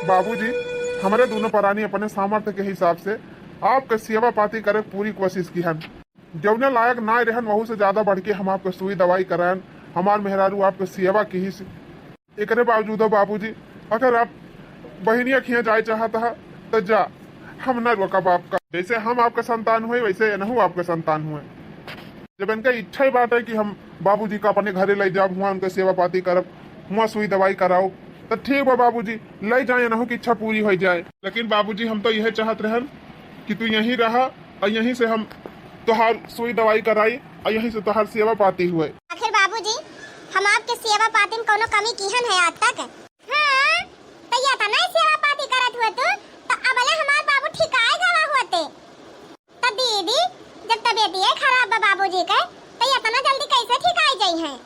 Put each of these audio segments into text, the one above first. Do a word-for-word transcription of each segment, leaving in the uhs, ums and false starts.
बाबूजी, हमरे दुनो परानी अपने सामर्थ्य के हिसाब से आपके सेवा पाती करे के पूरी कोशिश किहन। जौने लायक नाय रहन, वहू से ज्यादा बढ़ के हम आपके सुई दवाई करायन। हमार मेहरारू आपके सेवा किहिस। एकरे बावजूदो बाबूजी, अगर आप बहिनिया खिया जाए चाहत ह, त जा, हम न रोकब आपका। जैसे हम आपका संतान हुए, वैसे एनहू आपका संतान हुए। जब इनका इच्छा ही बाटे कि हम बाबूजी का अपने घरे ले जाब, हुआ उनके सेवा पाती करब, हुआ सुई दवाई कराओ, त ठीक बा बाबूजी, ले जाए, एनहू की इच्छा पूरी हो जाए। लेकिन बाबूजी, हम तो यह चाहत रहन कि तू यहीं रहा और यहीं से हम तोहार सुई दवाई कराई और यहीं से तोहार सेवा पाती हुए। आखिर बाबूजी, हम आपके सेवा पाती में कौनो कमी किहन है आज तक? हाँ, तो ये तो नहीं सेवा पाती करत हुए तू, तो अबले हमार बाबू ठिकाए गवा होते। तो दीदी, जब तबीयत ये खराब बा बाबूजी के, तो ये इतना जल्दी कैसे ठिकाए जाई हैं?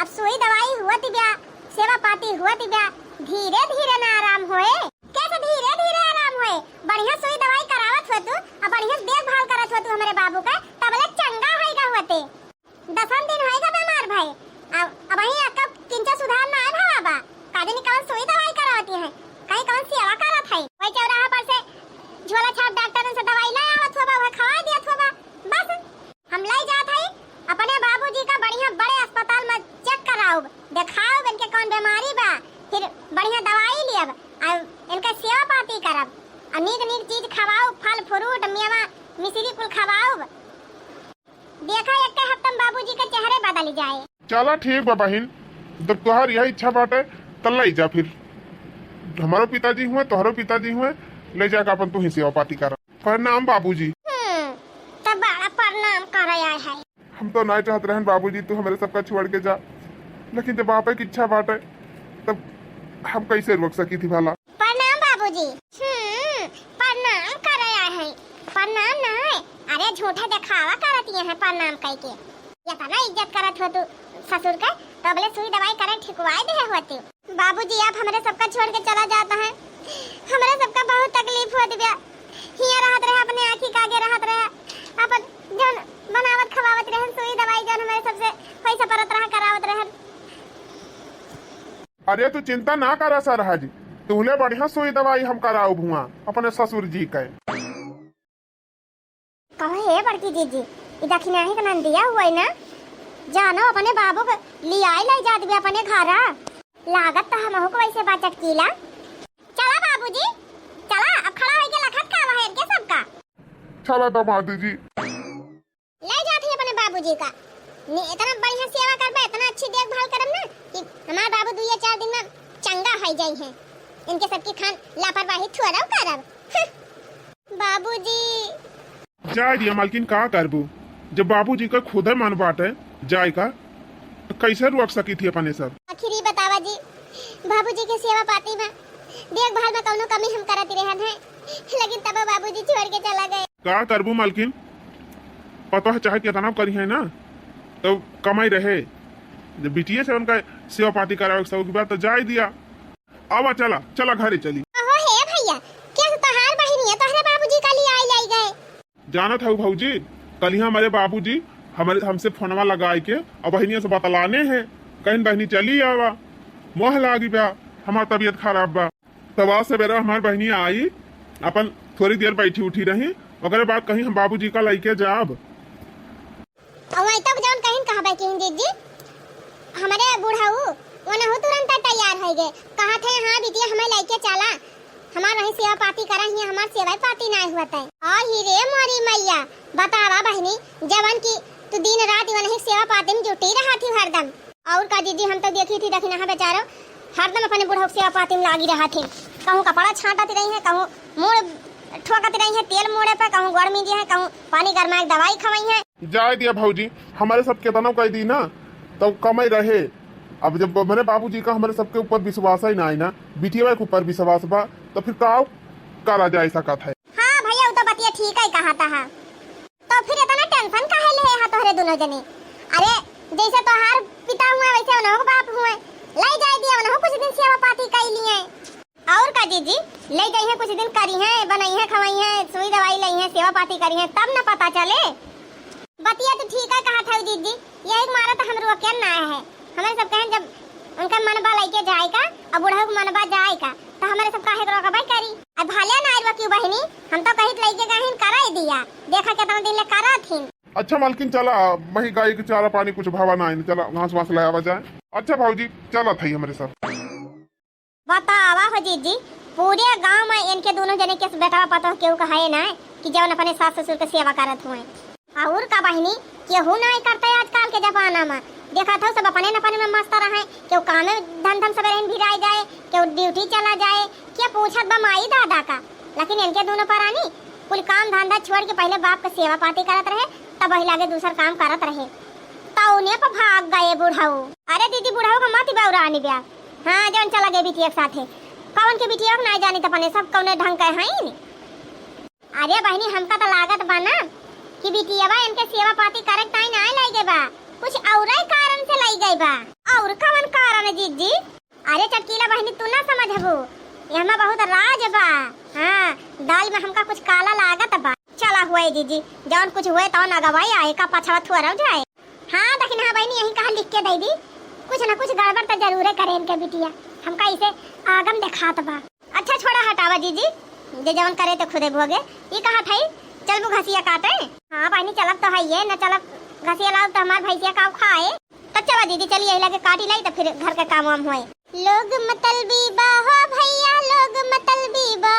अब सुई दवाई हुआ तिब्या, सेवा पाती हुआ तिब्या, धीरे धीरे ना आराम होए। कैसे धीरे धीरे आराम होए? बढ़िया सुई दवाई करावत हुआ तू, अब बढ़िया से देखभाल करत हुआ तू हमारे बाबू का, तबले चंगा होएगा हुआ ते। दसन दिन होइगा बीमार भए। अब, अबहीं अक्का किंचा सुधार ना आए भवा बा। का जानी कवन सुई दवाई करावती हैं, कहीं कवन सेवा करत है। वही चौराहा पर से झोला छाप डॉक्टरन से दवाई ले आवत होबा, वह खवाए दियत होबा। बस, हम ले जात हई अपने बाबूजी का बढ़िया बड़े अस्पताल में check कराउब, देखाउब इनके कौन बीमारी बा, फिर बढ़िया दवाई लियब, आ इनका सेवा पाती करब, आ नीक नीक चीज खवाउब, फल fruit, मेवा, मिश्री कुल खवाउब। देखा, एक हफ्ता में बाबूजी के चेहरे बदल जाए। चला ठीक बा बहिन, जब तोहार यही इच्छा बाटे त ले जा फिर। हमारो पिताजी हुए, तोहरो पिताजी हुए, ले जाके अपन तू ही सेवा पाती करा। प्रणाम बाबूजी। हम्म, त बड़ा प्रणाम करे आए है। हम तो नहीं चाहत रहन बाबूजी तू हमरे सबका छोड़ के जा, लेकिन जब आपे की इच्छा बाटे तब हम कैसे रोक सकी थी भला? प्रणाम बाबूजी। हम्म, प्रणाम करे आए हैं। प्रणाम ना है, अरे झूठा देखावा करत ये हैं प्रणाम कई के। इतना इज्जत करत हो तू ससुर के, तो अबले सुई दवाई करे ठिकवाए दे होती। बाबूजी, आप हमरे सबका छोड़ के चला जाता है, हमरे सबका बहुत तकलीफ होत बा। हियाँ रहत रहे, अपने आँखी के आगे रहत रहे, अपन जौन बनावत खवावत रहन, सुई दवाई जौन हमरे सबसे पैसा परत रहा करावत रहन। अरे तू चिंता ना करा सरहज, तुहले बढ़िया सुई दवाई हम कराउब हुआ अपने ससुर जी के। कहो हे बड़की जीजी, ई दखिनाही के नंदिया हुए ना, जानो अपने बाबू के लियाई लाई जात भी अपने घरा। लागत तो हमहू को वैसे बा चटकीला। चला बाबूजी, चला, अब खड़ा होइके लखत का बा इनके सबका। चला दामाद जी। ले जात ही अपने बाबूजी का। ने इतना बढ़िया सेवा करबा, इतना अच्छी देखभाल करब ना कि हमार बाबू दुइया चार दिन में चंगा हो जाई हैं। इनके सबकी खान लापरवाही थोड़ा करब। हं। बाबूजी। जाए दिया मालकिन, का करबू? जब बाबूजी का खुदे मन बाटे जाए का, तो कैसे रोक सकी थी अपने सब? आखिर ई बतावा जी, बाबूजी के सेवा पाती में, देखभाल में कौनो कमी हम करत रहन है, लेकिन तब बाबूजी छोड़ के चला गए। का करबू मालकिन, पता है चाहे कितना करी है ना, तो कमाई रहे। जब बिटिया से उनका सेवा पाती करावे के शौक बा, तो जाए दिया। आवा, चला, चला घरे चली। ओहो हे भैया, क्या तोहार बहिनिया तोहरे बाबूजी का लिए आई लाई गए? जानत हऊ भौजी, कलिया हमारे बाबूजी हमारे, हमसे फोनवा लगाए के और बहिनिया से बतलाने हैं, कहीं बहिनी चली आवा, मोह लागी बा, हमार तबीयत खराब बा। तब आज सवेरा हमार बहिनी आई, अपन थोड़ी देर बैठी उठी रही, ओकरे बाद कहीं हम बाबूजी का लइके जाब। और वही तक जौन कहिन कहबे कि जीजी, हमरे बुढ़ऊ ओनहु तुरंत तैयार हो गए, कहा थे, "हाँ बिटिया, हमें लेके चला, हमार वही सेवा पाती करा ही, हमार सेवा पाती ना हुआ तय।" और ही रे मोरी मैया, बतावा बहिनी, जवन की तू दिन रात वही सेवा पाती में जुटी रहा थी हरदम। और का जीजी, हम तो देखी थी, देखी ना बेचारो, हरदम अपने बुढ़ऊ सेवा पाती में लागी रहा थे, कहूँ कपड़ा छाटत रही है, कहूँ मूड़ ठोकत रही है तेल मूड़े पे, कहूँ गोड़ मीजे है, कहूँ पानी गरमाए के दवाई खवाई है। जाए दिया भौजी, हमारे सब केतनो कह दी ना, तो कमे रहे। अब जब हमारे बाबूजी का हमारे सबके ऊपर विश्वास ही ना आई ना, बिटिया के ऊपर विश्वास बा, तो फिर का करा जाए सकत है? हाँ भैया, वो तो बतिया ठीक है कहा था। तो फिर इतना tension काहे ले है तोहरे दोनों जने? अरे, जैसे तोहार पिता हुए, वैसे उन्हों के बाप हुए। ले जाए दिया, उन्हों कुछ दिन सेवा पाती कर लिए। और का जीजी, ले जाइए, कुछ दिन करी हैं, बनाई हैं, खवाई हैं, सुई दवाई लाई हैं, सेवा पाती करी हैं, तब न पता चले। बतिया तो ठीक है कहा था जीजी, यही मारा तो हम रोके ना है। हमें सब कहें जब उनका मन बा लइके जाए का, अउर बुढ़ऊ के मन बा जाए का, त हमरे सब काहे के रोकबे करी? अब भले ना आइल बा क्यों बहिनी, हम तो कहित लइके गहिन कराई दिया, देखा केतना दिन ले करत हिन। अच्छा मालकिन, चला, वही गाय के चारा पानी कुछ भावा ना आइन, चला घास वास ले आवा जाए। अच्छा भौजी, चला थई हमरे सब। बतावा हो जीजी, पूरे गांव में इनके दोनों जने के बेटवा पतोह केहू का है ना कि जवन अपने सास ससुर के सेवा करत हुए। अउर का बहिनी, केहू नाहीं करते आजकल के जमाना में। देखत हो सब अपने न अपने में मस्त रहे, केहू कामे धंधा में सबेरे भिराई जाए, केहू ड्यूटी चला जाए, के पूछत बा माई दादा का। लेकिन इनके दोनों परानी कुल काम धंधा छोड़ के पहिले बाप के सेवा पाती करत रहे, तब वही लागे दूसर काम करत रहे। तौने पर भाग गए बुढ़ऊ। अरे दीदी, बुढ़ऊ का मत बौरानी ब्या। हाँ, जौन चला गए बिटिया के साथे। कौन के बिटिया के नाहीं जानी त अपने सब कौने ढंग के हईन। अरे बहिनी, हमका त लागत बा ना कि बिटियवा इनके सेवा पाती करे के ताई नाहीं लई गए बा, कुछ औरे कारण से लई गए बा। और कौन कारण है जीजी? अरे चटकीला बहिनी, तू ना समझबू, एहमा बहुत राज बा। हाँ, दाल में हमका कुछ काला लागत बा। चला हुए जीजी, जौन कुछ हुए तौन अगवाई आए का पछवा थोरव जाए। हाँ दखिनहा बहिनी, यही कहा लिख के दे दी, कुछ ना कुछ गड़बड़ त जरूरे करे इनके बिटिया, हमका इसे आगम देखात बा। अच्छा छोड़ा हटावा जीजी, जे जवन करे ते खुदे भोगे। ई कहा थई, चलबू घसिया काटे? हाँ बहिनी, चलब तो है ये, न चलब घसिया लाओ तो हमार भैंसिया काऊ खाए। तब चला दीदी, चली यही लगे काटी लाई, तब फिर घर के काम वाम होए। लोग मतलबी बा हो भैया, लोग मतलबी बा,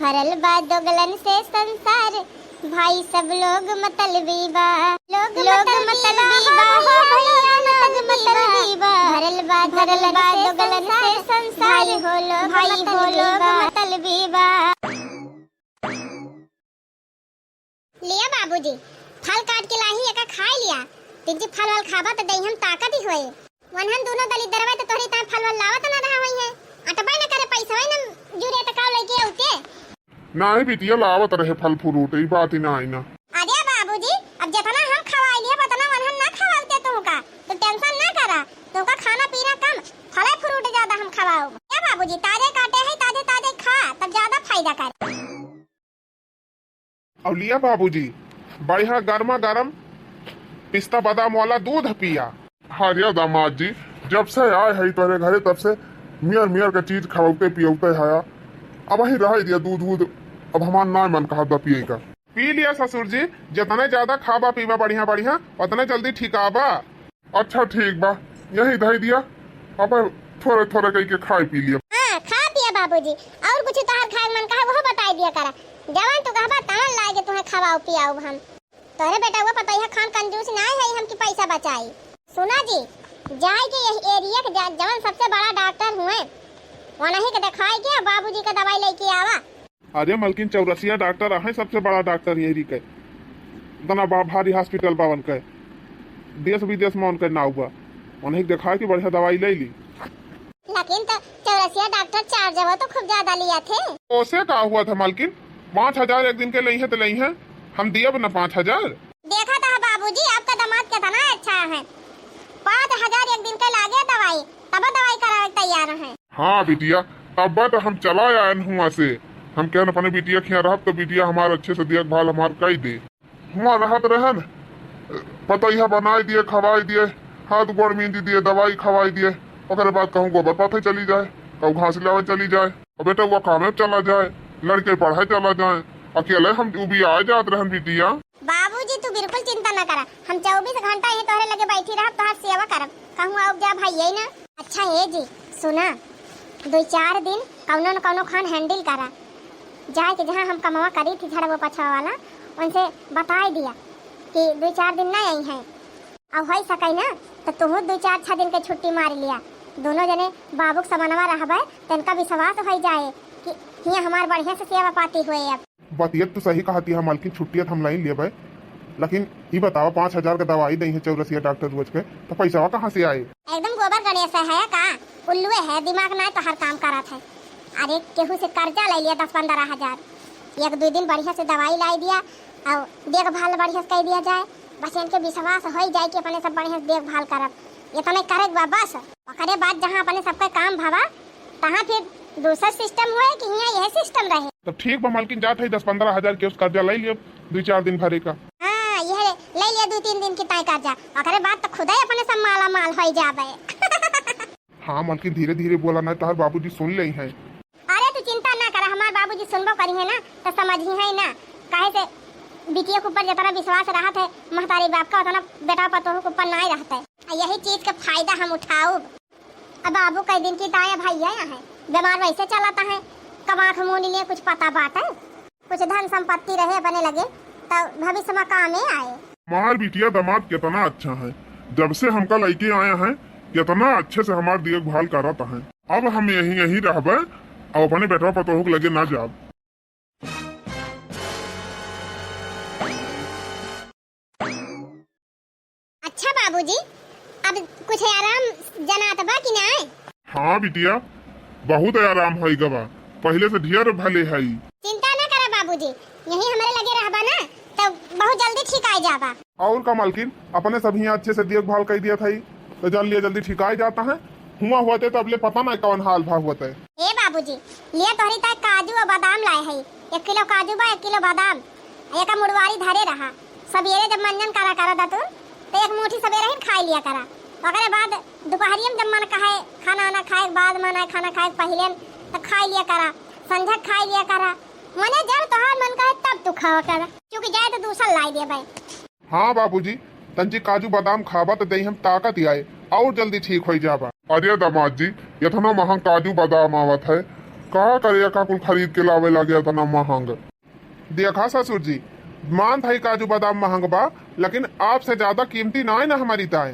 भरल बा दोगलन से संसार, भाई सब लोग मतलबी बा। लोग लोग मतलबी बा हो भैया, लोग मतलबी बा, भरल बा भरल बा दोगलन से संसार, भाई हो लोग भाई हो लोग मतलबी बा। लिया बाबूजी, फल काट के लाही, एका खाए लिया। तिनची फल वल खाबा त देही हम ताकत ही होए। वनहन दोनों दलिद्दरवा त तोहरी ताई फल वल लावत ना रहा होई है। अटबे न करे पैसवे न जुरे त काव लइके औते। नाही बिटिया, लावत रहे फल फ्रूट, ई बात ही ना आई ना। अरे बाबूजी, अब जितना हम खवाई लिए उतना वनहन ना खवाते तुमका, तो टेंशन ना करा, तुमका खाना पीना कम, फल फ्रूट ज्यादा हम खवाओ। ए बाबूजी, ताजे काटे है, ताजे ताजे खा, तब ज्यादा फायदा करे। अब लिया बाबूजी, बढ़िया गर्मा गर्म पिस्ता बादाम वाला दूध पिया। हाँ रे दामाद जी, जब से आए है तोहरे घरे तब से मियर मियर का चीज खवौते पियौते हया। अब वही रह दिया दूध वूध, अब हमार ना मन कहत बा पिए का। पी लिया ससुर जी, जितने ज्यादा खाबा पीबा बढ़िया बढ़िया, उतने जल्दी ठिकाबा। अच्छा ठीक बा, यही धई दिया, अब थोरे थोरे कई के खाए पी लिया। हाँ, खा पिया बाबूजी, और कुछ तोहार खाए मन कहे वो बताई दिया करा। जवन तू कहबा तवन लाए के तुहे खवाओ पियाओ हम। तोहरे बेटा वो पतैया खान कंजूस ना है हम कि पैसा बचाई। सुना जी, जाए के यही एरिया के जा-, जवन सबसे बड़ा डॉक्टर हुए, वनही के दिखाए के बाबूजी का दवाई लेके आवा। अरे मलकिन, चौरसिया डॉक्टर आहे सबसे बड़ा डॉक्टर यही के। इतना बा-, भारी हॉस्पिटल बा उनके, देश विदेश में उनके नाव बा। उन्हें दिखा के बढ़िया दवाई ले ली। लेकिन तो चौरसिया डॉक्टर चार्ज वो तो खूब ज्यादा लिया थे। ओसे का हुआ था मलकिन, पाँच हजार एक दिन के लइहे तो लइहे, हम दियब न पाँच हजार। देखा था बाबूजी, आपका दामाद कितना अच्छा है, पाँच हजार एक दिन के लागे दवाई, तब दवाई करावे के तैयार है। हाँ बिटिया, तब तो हम चला आयन हुआ से। हम कहन अपने बिटिया के यहाँ रहब तो बिटिया हमार अच्छे से देखभाल हमार कई दे। हुआ रहत रहन, पतैया बनाई दिए, खवाई दिए, हाथ गोड़ मींदी दिए, दवाई खवाई दिए, ओकरे बाद कहूँ गोबर पाथे चली जाए, कहूँ घास लावे चली जाए, और बेटा वो कामे चला जाए, लड़के पढ़े चला जाए, अकेले हम उबिया जात रहन बिटिया। बाबूजी, तू बिल्कुल चिंता न करा, हम चउबीस घंटा यहीं तोहरे लगे बैठी रहब, तोहार सेवा करब, कहूँ आउब जाब हइये न। अच्छा हे जी, सुना, दुइ चार दिन कउनो न कउनो खान handle करा, जाए के जहाँ हम कमवा करी थी झड़बो पछवा वाला, उनसे बताए दिया कि दुइ चार दिन न आई हैं, और होइ सके न तो तुहू दुइ चार छह दिन के छुट्टी मार लिया, दोनों जने बाबू के समनवा रहबे, तनका विश्वास होइ जाए कि हियाँ हमार बढ़िया से सेवा पाती हुए। अब बतिया तो सही कहती है मालकिन, छुट्टिया तो हम लाइन लेबे, लेकिन ई बतावा, पाँच हजार के दवाई दई है चौरसिया डॉक्टर रोज के, तो पैसावा कहाँ से आए? एकदम गोबर गणेश है का? उल्लुए है, दिमाग ना तो हर काम करत है। अरे केहू से कर्जा ले लिया दस पन्द्रह हजार, एक दुइ दिन बढ़िया से दवाई लाई दिया और देखभाल बढ़िया से कर दिया जाए, बस इनके विश्वास हो जाए कि अपने सब बढ़िया से देखभाल करब, इतने करे के बा बस। ओकरे बाद जहाँ अपने सबके काम भवा, तहाँ फिर दूसर system हुए कि हियाँ यह system रहे। तब ठीक बा मालकिन, जात है दस पन्द्रह हजार के उस कर्जा ले लियो दुइ चार दिन भरे का। हाँ, यह ले लिया दुइ तीन दिन की ताई कर्जा, ओकरे बाद तो खुदे अपने सब माला माल होइ जाबे। हाँ मलकिन, धीरे धीरे बोला, नाहीं तोहार बाबूजी सुन लेइहैं। अरे तू चिंता ना करा, हमार बाबूजी सुनबो करिहैं ना, तो समझिहैं ना। काहे से बिटिया के ऊपर जतना विश्वास रहत है, महतारी बाप का, उतना बेटा पतोह के ऊपर नाहीं रहत है। आ यही चीज का फायदा हम उठाउब। अब बाबू कई दिन की दाया भैया यहाँ है, बीमार वैसे चलत है, कमाख मुँह लिए कुछ पता बाटे, कुछ धन संपत्ति रहे अपने लगे, तो भविष्य में कामे आए। हमार बिटिया दामाद कितना अच्छा है, जब से हमका लइके आया है, कितना अच्छे से हमार देखभाल करत है। अब हम यहीं, यहीं रहबे, अब अपने बेटवा पतोह के लगे ना जाब। अच्छा बाबूजी, अब कुछ आराम जनात बा कि नाय? हाँ बिटिया, बहुत आराम होइ गवा, पहिले से ढेर भले हई। चिंता ना करा बाबूजी, यहीं हमरे लगे रहबा ना, तो बहुत जल्दी ठीक आइ जाबा। और का मालकिन, अपने सब हियाँ अच्छे से देखभाल कइ दिया था, तो जल्दी जल्दी ठीक आइ जाता है। हुआ हुआ थे तो अब ले पता ना कौन हाल भा हुआ थे। ए बाबूजी, लिया तोहरी ताई काजू और बादाम लाए हई। एक किलो काजू बा, एक किलो बादाम। एका मुड़वारी धरे रहा। सबेरे जब मंजन करा करा दा तू, तो एक मुट्ठी सबेरे ही खाई लिया करा। ओकरे बाद दोपहरिया में जब मन कहे खाना आना खाए के बाद, मन आए खाना खाए के पहिले, तो खाई लिया करा। संझा के खाई लिया करा। मने जब तोहार मन कहे तब तू खावा करा। चूक जाए तो दूसर लाई देबे। हाँ बाबूजी, तंची काजू बादाम खाबा त देही हम ताकत आए और जल्दी ठीक होइ जाबा। अरे दामाद जी, इतना महंग काजू बादाम आवत है, का करे का कुल खरीद के लावे लागे इतना महंग। देखा ससुर जी, मान था काजू बादाम महंग बा, लेकिन आपसे ज्यादा कीमती ना है ना हमारी ताए।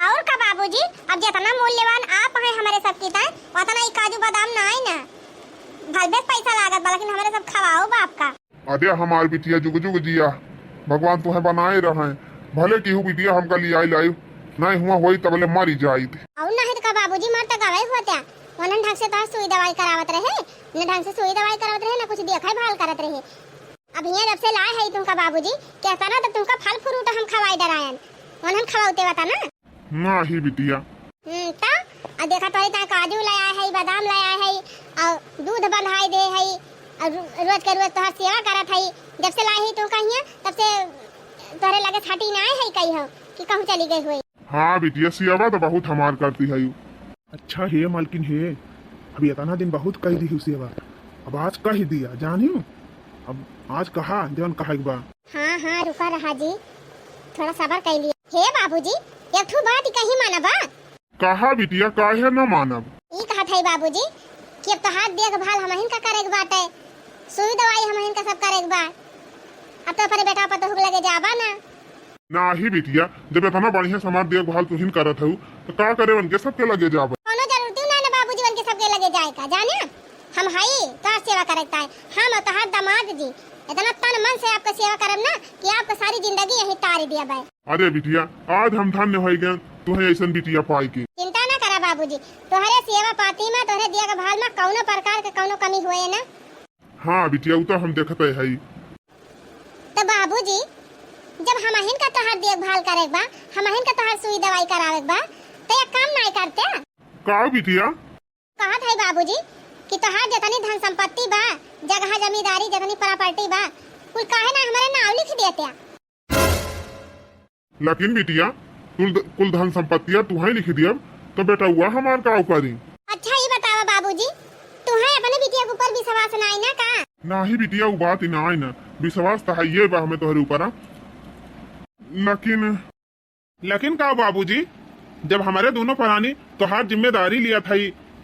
और का बाबूजी, अब जितना मूल्यवान आप हैं हमारे सबकी ताए, उतना ही काजू बादाम ना है ना। भलबे पैसा लागत बा, लेकिन हमारे सब खवाओ बाप का। अरे हमार बिटिया जुग जुग जिया, भगवान तुहे बनाए रहें। भले केहू बिटिया हमका लियाई लाई, नाहीं हुआ होई तबले मरी जाइत। और नाहीं तो का बाबूजी, मर तो गवे होत्या। वनन ढंग से तोहार सुई दवाई करावत रहे, न ढंग से सुई दवाई करावत रहे, न कुछ देखा भाल करत रहे। अब हियाँ जब से लाए है तुमका बाबूजी, कहता ना तो तुमका फल फ्रूट हम खवाई डरायन, वनन खवाउते बता ना। नाही बिटिया। हम्म, त? आ देखा तोहरी ताई काजू ले आए है, बादाम ले आए है, और दूध बंधाई दे है, और रो-, रोज के रोज तोहर सेवा करत है। जब से लाई ही तू कहिया, तब से तोहरे लगे छाटी ना आए है कही हो कि कहूँ चली गई हुई। हाँ बिटिया, सेवा तो बहुत हमार करती है। अच्छा हे मालकिन हे, अब इतना दिन बहुत कह दी हूँ सेवा, अब आज कह दिया, जानियो, अब आज कहा जौन कहे के बा। हाँ, हाँ, रुका रहा जी, थोड़ा सबर कर लिए। हे बाबूजी, एक ठो बात कही मानबा? कहा बिटिया, काहे न मानब? ई कहत है बाबूजी कि अब तोहार देखभाल हमहिन का करे के बाटे, सुई दवाई हमहिन का सब करे के बा। अब तो अपने बेटा पतोह के लगे जाबा ना। नाही बिटिया, जब इतना बढ़िया से हमार देखभाल तुहिन करत हऊ, तो का करे उनके सबके लगे जाबा? कोनो जरूरत ही ना ना बाबूजी उनके सबके लगे जाए का, जाने? हम हई तोहार सेवा करे के ताई, हम और तोहार दामाद जी इतना तन मन से आपका सेवा करब ना कि आपका सारी जिंदगी यहीं तार दिया बाय। अरे बिटिया, आज हम धन्य होइ गए तुहे ऐसन बिटिया पाई के। चिंता ना करा बाबूजी, तोहरे सेवा पाती में, तोहरे देखभाल में कौनो प्रकार के कौनो कमी हुए ना। हाँ बिटिया, उ तो हम देखते हई। तो बाबूजी, जब हमहिन का तोहार देखभाल करे के बा, हमहिन का तोहार सुई दवाई करावे के बा, तो एक काम नाई करते? का बिटिया? कहत है बाबूजी कि तोहार जतनी धन संपत्ति बा, जगह जमींदारी, जतनी प्रॉपर्टी बा, कुल काहे ना हमारे नाव लिख देते? लेकिन बिटिया, कुल, कुल धन संपत्तिया तुहे लिख दियब, तो बेटउआ हमार का करी? अच्छा, ई बतावा बाबूजी, तुहे अपने बिटिया के ऊपर विश्वास नाई ना का? नाही बिटिया, उ बात ही नाई ना, विश्वास तो है ये बा हमें तोहरे ऊपर, लेकिन लेकिन का बाबूजी, जब हमारे दोनों प्राणी तोहार जिम्मेदारी लिया था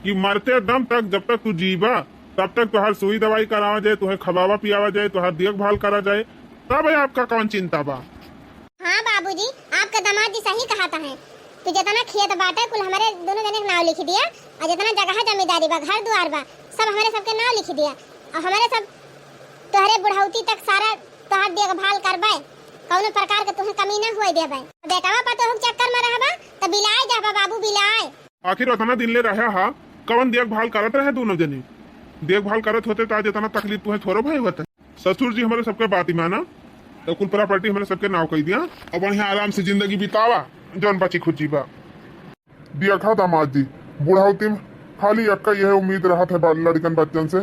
कि मरते दम तक, जब तक तू जीबा, तब तक तोहार सुई दवाई करावा जाए, तुहे खवावा पियावा जाए, तोहार देखभाल करा जाए, तब आपका कौन चिंता बा? हाँ बाबूजी, आपका दामाद जी सही कहत है। तू जितना खेत बाटे कुल हमारे दोनों जने के नाव लिख दिया, और जितना जगह जमींदारी बा, घर दुआर बा, सब हमारे सबके नाव लिख दिया, और हमारे सब तोहरे बुढ़ौती तक सारा तोहार देखभाल करबे, कौनो प्रकार के तुहे कमी ना हुए देबे। बेटवा पतोह के चक्कर में रहबा, त बिलाए जाबा बाबू, बिलाए। आखिर उतना दिन ले रहे हा, कवन देखभाल करत रहे दोनों जने? देखभाल करत होते त आज इतना तकलीफ तुहे थोड़ो भय होता। ससुर जी हमारे सबके बात ही माना, तो कुल प्रॉपर्टी हमारे सबके नाव कर दिया। अब बढ़िया आराम से जिंदगी बितावा, जौन बची खुची बा। देखा दामाद जी, बुढ़ौती में खाली अक्का यह उम्मीद रहत है बा-, लड़कन बच्चन से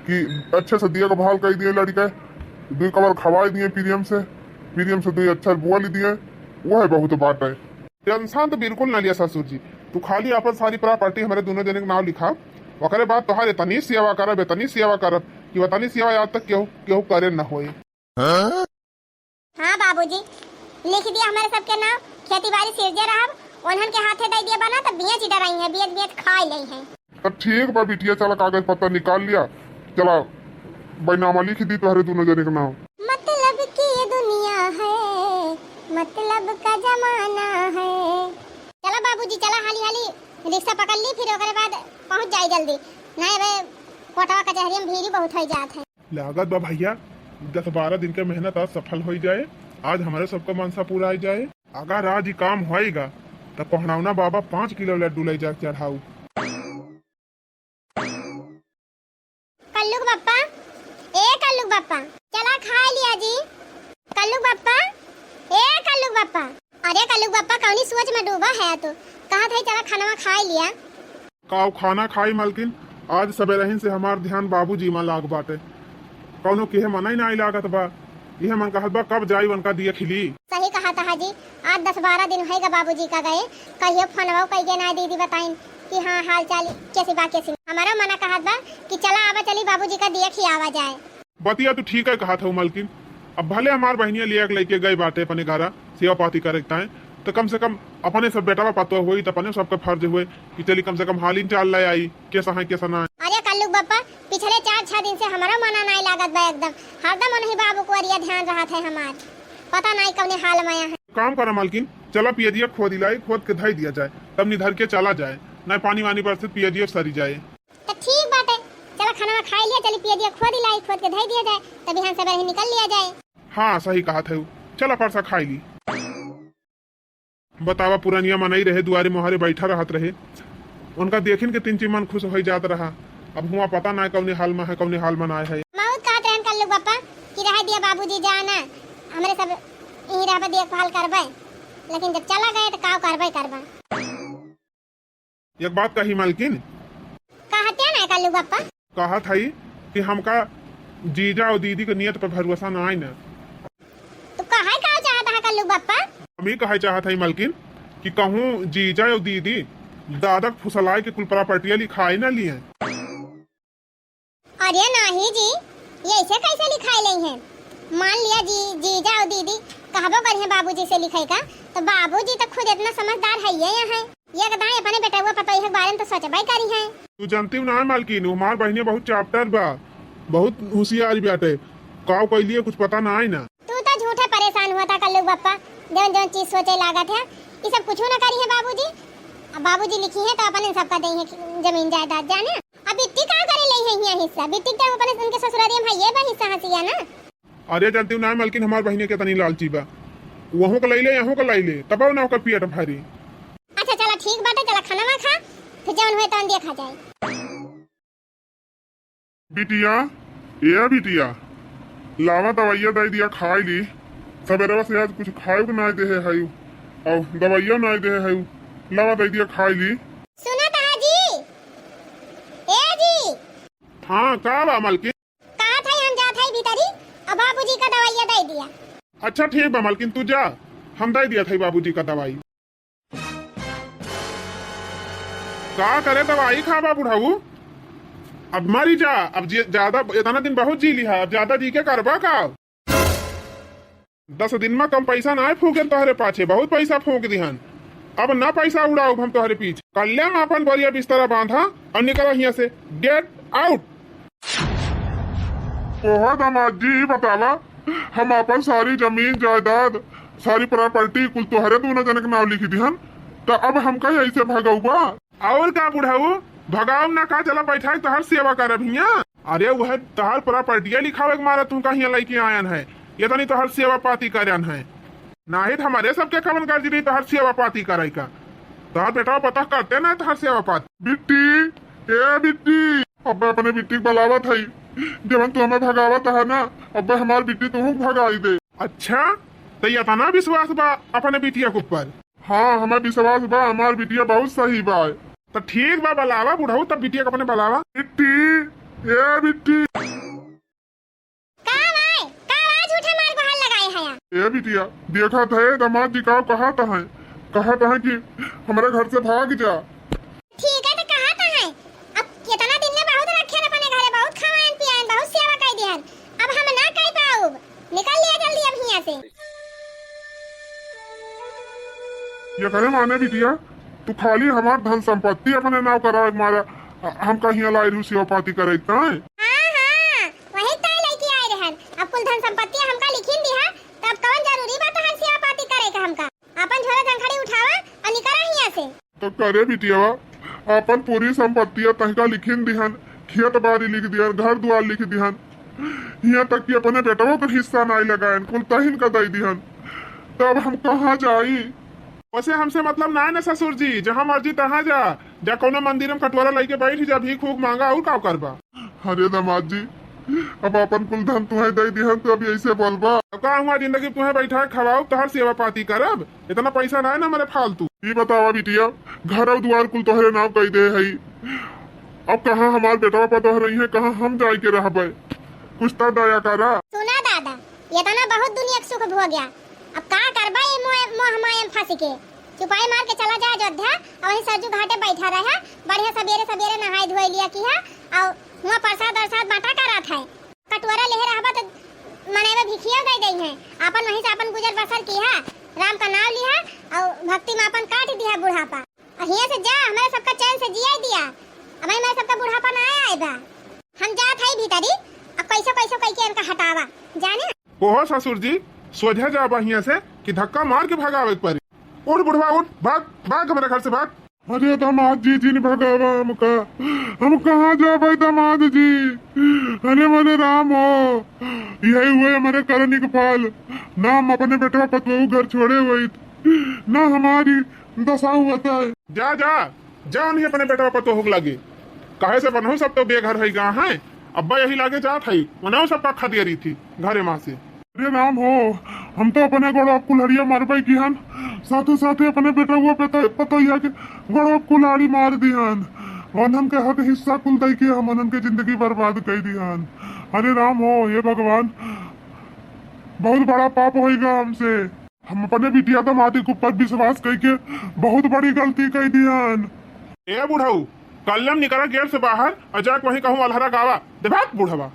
कि अच्छे से देखभाल कर दिए लड़के, दुई कबर खवाई दिए प्रेम से, प्रेम से दुई अक्षर बोल दिए, वह बहुत बात है। टेंशन तो बिल्कुल ना लिया ससुर जी, तू खाली आपन सारी property हमरे दुनो जने के नाव लिखा, ओकरे बाद तोहार एतनी सेवा करब, एतनी सेवा करब कि ओतनी सेवा आज तक केहू, केहू करे न होए। हाँ बाबूजी, लिख दिया हमरे सबके नाव, खेती बारी सिरजे रहब, उन्हन के हाथे दे दिया बना, तब बियच डराई है, बियच बियच खाए ले है। तो ठीक बा बिटिया, चला कागज पत्तर निकाल लिया, चला बैनामा लिख दी तोहरे दुनो जने के नाव। मतलब कि ये दुनिया है, मतलब का जमाना है। चला बाबूजी, चला हाली हाली रिक्शा पकड़ ली, फिर ओकरे बाद पहुँच जाई जल्दी, नहीं अबे कोटवा कचहरी में भीड़ बहुत हो जात है। लागत बा भैया, दस बारह दिन के मेहनत आज सफल होइ जाए, आज हमरे सबका मनसा पूरा जाए। अगर आज ई काम होइगा, त कोहड़ौना बाबा पाँच किलो लड्डू ले जाके चढ़ाऊ। कल्लुक बप्पा, ए कल्लुक बप्पा, चला खाए लिया जी। कल्लुक बप्पा, ए कल्लुक बप्पा। अरे कल्लुक बप्पा, कौनी सोच में डूबा है तू? कहा था चला खाना खाए लिया। काव खाना खाई मलकिन, आज सबेरहिन से हमार ध्यान बाबूजी मा लाग बाटे। कौनो केहे मनई नाई लागत बा। इहे मन कहत बा कब जाई उनका दिया खिली। सही कहा था जी, आज दस बारह दिन होइगा बाबूजी का गए, कहियो फोनवा कइके नाई दीदी बताइन कि हाँ हाल चाल कैसी बा कैसी। हमारा मना कहत बा कि चला आवा चली बाबूजी का दिया खियावा जाए। बतिया तू ठीक है कहत हऊ मलकिन। अब भले हमार बहिनिया लिया के लइके गई बाटे अपने घरा सेवा पाती करे के ताईं, त कम से कम अपने सब बेटवा पतोह होई त अपने सबके फर्ज हुए कि चली कम से कम हालिन चाल ले आई, कैसा है कैसा ना है। अरे कल्लू बप्पा, पिछले चार छह दिन से हमारा मना नाई लागत बा एकदम, हरदम उन्हीं बाबू को अरिया ध्यान रहत है हमार, पता नाई कौने हाल में है। काम करा मलकिन, चला पियदिया खोद लाई, खोद के धई दिया जाए, तब निधर के चला जाए, नाई पानी वानी बरसे पियदिया सरी जाए। त ठीक बाटे, चला खाना खाई लिया, चली पियदिया खोद लाई, खोद के धई दिया जाए, तब बिहान सबेरही निकल लिया जाए। हाँ, सही कहत है, चला परसा खाई ली। बतावा, पुरनिया मनई रहे, दुआरे मोहरे बैठा रहत रहे, उनका देखिन के तिनची मन खुश होइ जात रहा। अब हुआ पता ना कौने हाल में है, कौने हाल में ना है। बहुत कहत रहन कल्लू बप्पा कि रह दिया बाबूजी जाना, हमरे सब यहीं रहबे, देखभाल करबे, लेकिन जब चला गए त का करबे करबे। एक बात कही मलकिन। कहते ना कल्लू बप्पा। कहत हई कि हमका जीजा और दीदी के नियत पर भरोसा ना आई ना। तू कहे का चाहत है कल्लू बप्पा? हम ही कहे चाहत हई मलकिन कि कहूँ जीजा और दीदी दादा के फुसलाए के कुल प्रॉपर्टिया लिखाए ना लिए। अरे नाही जी, ये ऐसे कैसे लिखाए ले हैं? मान लिया जी, जीजा और दीदी कहबो करिहे बाबूजी से लिखे का, तो बाबूजी तो खुद इतना समझदार है ये यहाँ है। ये दाई अपने बेटवा पतोह के बारे में तो सोचबे करी है। तू जानती हूँ ना मालकिन, हमार बहिनिया बहुत चापटर बा, बहुत होशियार बाटे, काव कैलिए कुछ पता ना आई ना। तू तो झूठे परेशान हुआ था कल्लू बप्पा, जौन जौन चीज सोचे लागत है, ये सब कुछ ना करी है बाबूजी। अब बाबूजी लिखी है तो अपन इन सबका दे है जमीन जायदाद जाने। अब बिट्टी का करे ले है हियाँ हिस्सा? बिट्टी के तो अपने उनके ससुरारिया में है, ये बा हिस्सा हंसिया ना। अरे जानती हूँ ना मालकिन, हमार बहिने कितनी लालची बा, वहू का लैले, यहू का लैले, तब ना ओकर पेट भरी। अच्छा चला ठीक बाटे, चला खाना खा, फिर जौन हुए तौन देखा जाए। बिटिया, ए बिटिया, लावा दवाइया दे दिया खाई ली। सबेरवा से आज कुछ खाए को ना दे है, और दवाइया ना दे है, लावा दे दिया खाई ली। सुना था जी, ए जी। हाँ, का बा मालकिन? कहा था हम जात है भीतरी, अब बाबूजी का दवाइया दे दिया। अच्छा ठीक बा मालकिन, तू जा, हम दे दिया था बाबूजी का दवाई। का करे दवाई खाबा बुढ़ऊ? अब मरी जा, अब जे-, ज्यादा, इतना दिन बहुत जी लिहा, अब ज्यादा जी के करबा का? दस दिन में कम पैसा ना फूके तोहरे पाछे, बहुत पैसा फूक दिहन। अब ना पैसा उड़ाऊ हम तोहरे पीछे। कल्याण अपन बोरिया बिस्तरा बांधा और निकला हियां से, get out। ओहो दामाद जी, बतावा, हम अपन सारी जमीन जायदाद, सारी प्रॉपर्टी कुल तोहरे दोनों जने के नाम लिख दिहन, त अब हमका ऐसे भगौबा? और का बुढ़ऊ, भगाऊ ना का, चला बैठाई तोहर सेवा करब हियां। अरे वह तोहर प्रॉपर्टिया लिखावे के मारा तू कहिया लेके आयन है, ये तनी तोहर सेवा पाती करन है। नाही त हमरे सबके कवन गर्ज रही तोहर सेवा पाती करे का। तोहर बेटवा पता करते ना तोहर सेवा पाती। बिट्टी, ए बिट्टी, अब अपने बिट्टी के बुलावत हई, जवन तू हमें भगावत है ना, अब हमार बिट्टी तू भगाई दे। अच्छा, तो ये इतना विश्वास बा अपने बिटिया के ऊपर? हाँ, हमें विश्वास बा, हमार बिटिया बहुत सही बा। तो ठीक बा, बुलावा बुढ़ऊ, तब बिटिया के अपने बुलावा। बिट्टी, ए बिट्टी। का भाई, का आवाज उठे मार को हल लगाए है? ए बिटिया, देखत है दामाद जी का कहत है, कहा था कि हमारे घर से भाग जा। ठीक है, तो कहा था है, अब कितना दिन में बहुत रखे अपने घरे, बहुत खवाएन पियाएन, बहुत सेवा कर दिहन, अब हम ना कर पाउब, निकल लिया जल्दी अब हियां से। ये करे माने बिटिया, तू खाली हमार धन संपत्ति अपने नाव करावे के मारा, अ, हमका हियां लाए रहू सेवा पाती करे ताय। हाँ, हाँ, वही ताय लेके आए रहन। अब कुल धन संपत्ति हमका लिखिन दिहा, तब कौन जरूरी बा तोहार सेवा पाती करे के हमका? अपन झोला झंखड़ी उठावा और निकरा हियां से। तो करे बिटियावा, अपन पूरी संपत्तिया तहका लिखिन दिहन, खेत बाड़ी लिख दिहन, घर दुआर लिख दिहन, हियां तक कि अपने बेटवो के हिस्सा नाई लगायन, कुल तहिन का दई दिहन। तब हम कहाँ जाई? वैसे हमसे मतलब ना है ना ससुर जी, जहाँ मर्जी तहाँ जा, जा कौनो मंदिर में कटोरा लेके बैठ जा, भीख उख मांगा, और का करबा? अरे दामाद जी, अब अपन कुल धन तुहे दे दिहन तो अब ऐसे बोलबा? अब का हुआ, जिंदगी तुहे बैठा खवाओ, तोहर सेवा पाती करब? इतना पैसा ना है ना मेरे फालतू। ई बतावा बिटिया, घर और दुआर कुल तोहरे नाव कई दे हई, अब कहाँ हमार बेटवा पतोह रही है, कहाँ हम जाए के रहबे? कुछ तो दया करा। सुना दादा, ये तो ना बहुत दुनिया के सुख भोग गया, अब का करबा ये मोह, मोह माया में फंस के? चुपाई मार के चला जा अयोध्या, और वहीं सरजू घाटे बैठा रहा, बढ़िया सबेरे सबेरे नहाए धोए लिया किहा, और हुआ प्रसाद अरसाद बांटा करत है। कटोरा लेहे रहबा तो मनई में भिखिया दे दई है, आपन वहीं से आपन गुजर बसर किहा, राम का नाम लिहा, और भक्ति में आपन काट दिहा बुढ़ापा। और हियां से जा, हमारे सबका चैन से जिया दिया, अब हमारे सबका बुढ़ापा ना आए बा। हम जात है भीतरी, अब कैसो कैसो कई के इनका हटावा, जाने। ओहो ससुर जी, सोझे जाबा हियां से कि धक्का मार के भगावे के पड़ी। उठ बुढ़वा उठ, भाग, भाग हमारे घर से भाग। अरे दामाद जी, जिन भगावा हमका, हम कहाँ जाबे दामाद जी? अरे मोरे राम हो, यही हुए हमारे करनी के फल। ना हम अपने बेटवा पतोहू घर छोड़े होइत, ना हमारी दशा हुआ था। जा, जा, जा नहीं अपने बेटवा पतोहू के लागे। काहे से बनहु सब तो बेघर है गा है। अब्बा यही लागे जात है, उन्हें सब का खा दिया रही थी घरे माँ से। अरे राम हो, हम तो अपने गोड़वा कुल्हड़िया मारबे किहन, साथे साथे अपने बेटवा पे तो, पतोहिया के गोड़वा कुल्हाड़ी मार दिहन। वनन के हक हिस्सा कुल दई के हम वनन के जिंदगी बर्बाद कर दिहन। अरे राम हो, हे भगवान, बहुत बड़ा पाप होइगा हमसे। हम अपने बिटिया दामाद के ऊपर विश्वास कइके बहुत बड़ी गलती कइ दिहन। ए बुढ़ऊ, कल्लम निकला गेट से बाहर और जाके वहीं कहूँ अलहरा गावा। दे भाग बुढ़वा।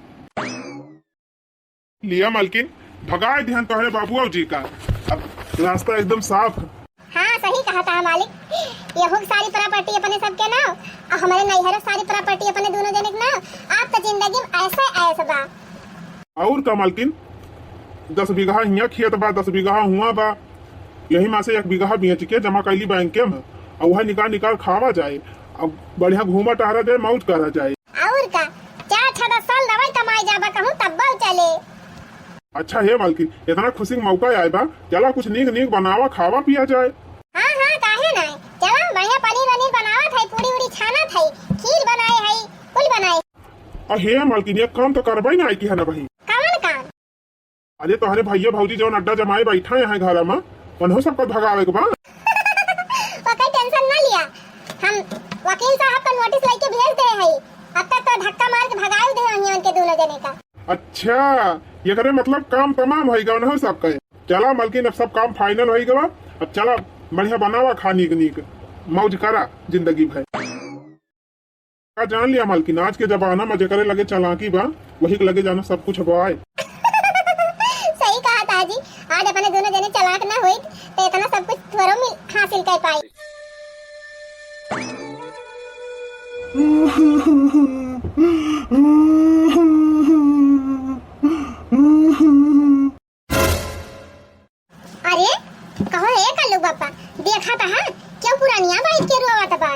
लिया मालकिन, भगाए दिहन तोहरे बाबुआ जी का। अब रास्ता एकदम साफ है। हाँ, सही कहा था मालिक। यहू के सारी प्रॉपर्टी अपने सबके नाव, और हमारे नैहर सारी प्रॉपर्टी अपने दोनों जने के नाव। आप तो जिंदगी में ऐसे ऐस बा। और का मालकिन, दस बीघा हियाँ खेत बा, दस बीघा हुआ बा, यही में से एक बीघा बेच के जमा कैली बैंक में, और वह निकाल निकाल खावा जाए, अब बढ़िया घूमा टहरा जाए, मौज करा जाए। और का, चार छह दस साल दवाई कमाई जाबा कहूँ तब चले। अच्छा हे मालकिन, इतना खुशी के मौका आए बा, चला कुछ नीक नीक बनावा, खावा पिया जाए। हाँ हाँ, काहे ना, चला बढ़िया पनीर वनीर बनावत है, पूरी उरी छानत है, खीर बनाए है, कुल बनाए। अ हे मालकिन, एक काम तो करबे ना आई कि है ना भाई। कवन काम? अरे तोहरे भैया भौजी जौन अड्डा जमाए बैठा हैं घर में, उन्हों सबको भगावे के बा। ओकर टेंशन ना लिया, हम वकील साहब का नोटिस लेके भेज दे हई। अब तक तो धक्का मार के भगाई दे हई उनके दोनों जने का। अच्छा, एकरे मतलब काम तमाम होई गवा उन्हों सबका। चला मलकिन, अब सब काम फाइनल होई गवा। अब चला बढ़िया बनावा खा नीक नीक, मौज करा जिंदगी भर। का जान लिया मालकिन, आज के जमाना में जेकरे लगे चालाकी बा, वही के लगे जाना सब कुछ बा। सही कहा ताजी, आज अपने दोनों जने चालाक ना होइत, तो इतना सब कुछ थोड़ो मिल, हासिल कर पाई। अरे, कहो हे कल्लू बापा, देखा त हा, क्यों पुरानिया बैठ के रोवत बा?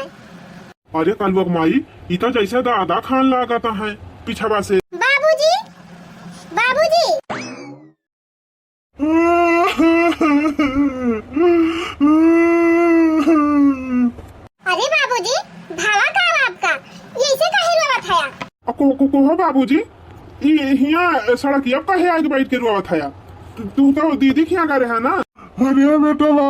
अरे कल्लू माई, ई तो जैसे दादा खान लागत है पीछवा से। बाबूजी, बाबूजी। अरे बाबूजी, भावा का आपका? ये इसे काहे रोवत हया? अ, को, को, को हो बाबूजी? ई हियाँ सड़किया काहे आके बैठ के रोवत हया? तू, तू तो दीदी के यहाँ गए है ना? अरे बेटवा,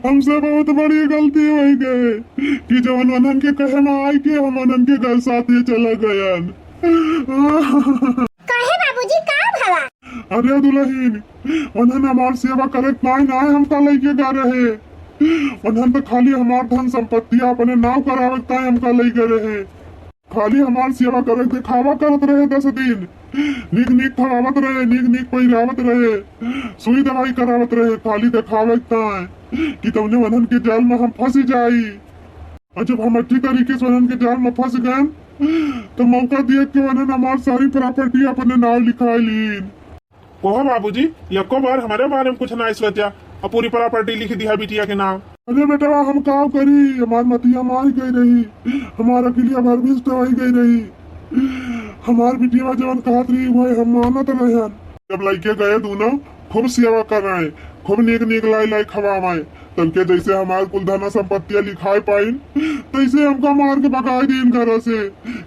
हमसे बहुत बड़ी गलती हो गई कि जवन वनन के कहे में आई के हम वनन के घर साथ ये चला गयन। काहे बाबूजी, का भवा? अरे दुल्हन, उन्हन हमार सेवा करे नाय, नाय हमका लेके गा रहे। उन्हन तो खाली हमार धन संपत्ति अपने नाव करावे ताई हमका लई गए रहे। खाली हमार सेवा करे देखावा करत रहे दस दिन। नीक नीक खवावत रहे, नीक नीक पहिरावत रहे, सुई दवाई करावत रहे, खाली देखावे ताई कि तौने उन्हन के जाल में हम फंस जाई। और जब हम अच्छी तरीके से उन्हन के जाल में फंस गए, तो मौका देख के उन्हन हमार सारी प्रॉपर्टी अपने नाव लिखा लीन। कहो बाबूजी, यक्को बार हमरे बारे में कुछ ना सोचा, और पूरी प्रॉपर्टी लिख दिया बिटिया के नाम। अरे बेटवा, हम काव करी, हमार मतिया मारी गई रही, हमार अकिलिया भ्रमिष्ट होई गई रही। हमार बिटिया जवन कहत रही, वही हम मानत रहन। जब लइके गए दूनो, खूब सेवा कराए, खूब नीक नीक लाई लाई खवावाए, तनके जैसे हमार कुल धन संपत्तिया लिखाए पाइन, तैसे हमका मार के भगाए दीन घर से।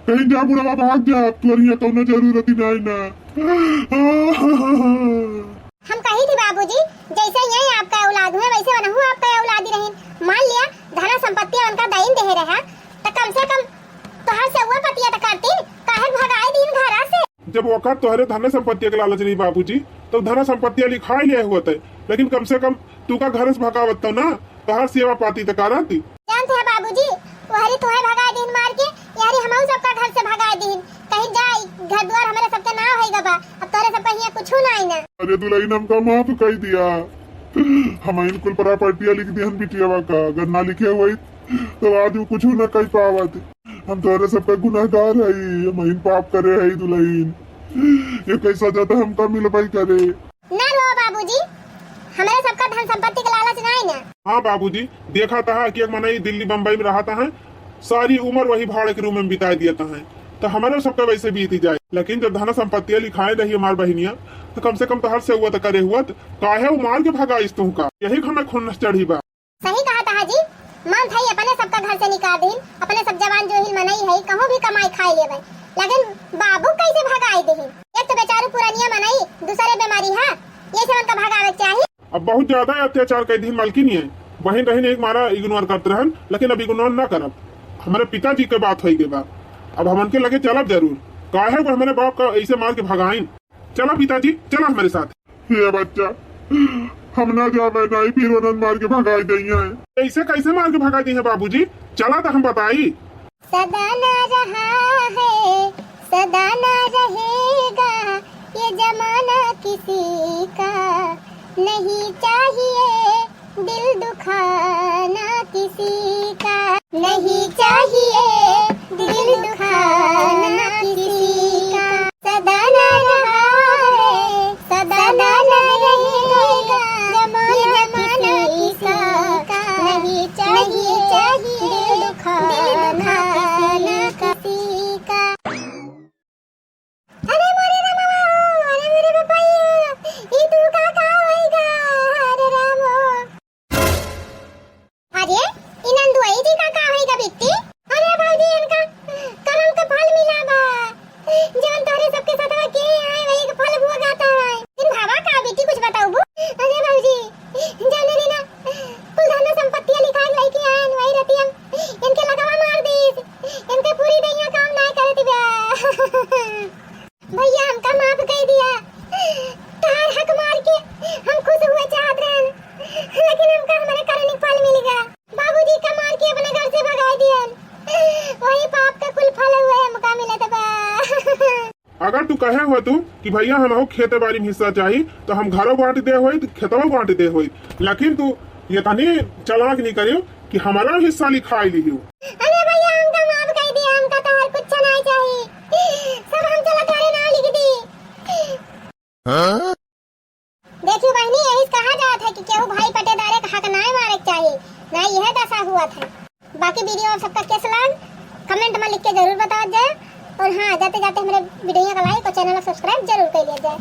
कहीं जा बुढ़वा, भाग जा, अब तोर यहाँ कौनो जरूरत ही नहीं ना। हम कही थी बाबूजी, जैसे ये आपका औलाद हुए, वैसे वनहु आपका औलाद ही रहीन। मान लिया, धन संपत्ति उनका दइन देहे रहा, तो कम से कम तोहर से वो पतिया तो करती, काहे भगाए दीन घरा से? जब ओकर तोहरे धन संपत्ति के लालच रही बाबूजी, तो धन संपत्ति लिखाई ले हुआ थे, लेकिन कम से कम तू का घर से भगावत तो ना, तोहर सेवा पाती तो करती। जानते हैं बाबूजी, वहरी तोहे भगाए दीन मार के, यारी हमहू सबका घर से भगाए दीन। कहीं जा, ई घर द्वार हमारे सबके नाव है गबा, अब तोरे सबका हियाँ कुछ ना आई ना। अरे दुल्हन, हमका माफ कर दिया, हम इन कुल प्रॉपर्टिया लिख दिहन बिटियावा का, अगर ना लिखे हुई तो आज वो कुछ ना कर पावत। हम तोरे सबका गुनाहगार हई, हम इन पाप करे हई दुल्हन, ये कैसा सजा तो हमका मिलबई करे। ना रो बाबूजी, हमरे सबका धन संपत्ति के लालच नाई ना। हाँ बाबूजी, देखा था कि एक मनई दिल्ली बम्बई में रहता है, सारी उम्र वही भाड़े के रूम में बिता दिया था, तो हमारे सबका वैसे बीत ही जाए। लेकिन जब धन संपत्तियां लिखाए रही हमार बहिनिया, तो कम से कम तोहर से हुआ तो करे हुआ, तो काहे वो मार के भगाइस तुहका? यही हमें खुन्नस चढ़ी बा। सही कहा था जी, मन था अपने सबका घर से निकाल दीन, अपने सब जवान जोहिल मनई है, कहूँ भी कमाई खाई लेवे, लेकिन बाबू कैसे भगाई दीन? एक तो बेचारू पुरानिया मनई, दूसरे बीमारी है, ये से उनका भगावे के चाहिए। अब बहुत ज्यादा अत्याचार कर दीन मालकिन, ये बहिन रहिन एक मारा इग्नोर करत रहन, लेकिन अब इग्नोर ना करब। हमारे पिताजी के बात होई गई बा, अब हमन के लगे चलब जरूर। काहे वो हमारे बाप का ऐसे मार के भगाइन? चला पिताजी, चला हमारे साथ। ये बच्चा, हम ना जावे नहीं, फिर उन्हन मार के भगाई दइहैं। ऐसे कैसे मार के भगाई दइहैं बाबूजी? चला तो हम बताई। सदा ना रहा है, सदा ना रहेगा, ये जमाना किसी का नहीं चाहिए दिल दुखाना किसी का, नहीं चाहिए दिल दुखाना किसी का। सदा ना रहा है, सदा ना रहेगा, जमाना किसी का, नहीं चाहिए दिल दुखाना किसी का। अरे मोरे रामा, अरे मोरे बाबा, ई तू का का होइगा? अरे रामो। अरे, ई नंदुआई जी का का होइगा बिट्टी? अरे भौजी, इनका करम का फल मिला बा। जौन तोहरे सबके साथवा के आए, वही के फल भोगाता है। इन भावा का बिट्टी कुछ बताउबू? अरे भौजी, जाने रे ना, कुल धन संपत्तियां लिखा के लेके आए, वही रतिया इनके लगवा मार दीस। इनके पूरी दहिया काम ना करत बा। भैया, हमका माफ कर दिया। तोहार हक मार के हम खुश हुए चाहत रहन, लेकिन हमका हमारे करनी फल मिल गया। बाबूजी का मार के अपने घर से भगाई दियन। वही पाप का कुल फल हुए हमका मिलत बा। अगर तू कहे हुआ तू कि भैया हमहू खेते बारी में हिस्सा चाही, तो हम घरों बांट दे होई, खेतवा बांट दे होई, लेकिन तू ये तनी चालाक नहीं करियो कि हमारा हिस्सा लिखाई लिहियो। अरे भैया, हमका माफ कर दिया, हमका तो और कुछ नहीं चाहिए, सब हम चला तारे नाम लिख दी। हाँ? देखियो बहिनी, यही से कहा जात है कि केहू भाई पटेदारे का हक नाय मारे के चाही, ना यह दशा हुआ था। बाकी वीडियो आप सबका कैसा लाग, कमेंट में लिख के जरूर बतावत जाए। और हाँ, जाते जाते हमारे वीडियो का लाइक और चैनल का सब्सक्राइब जरूर कर लिया जाए।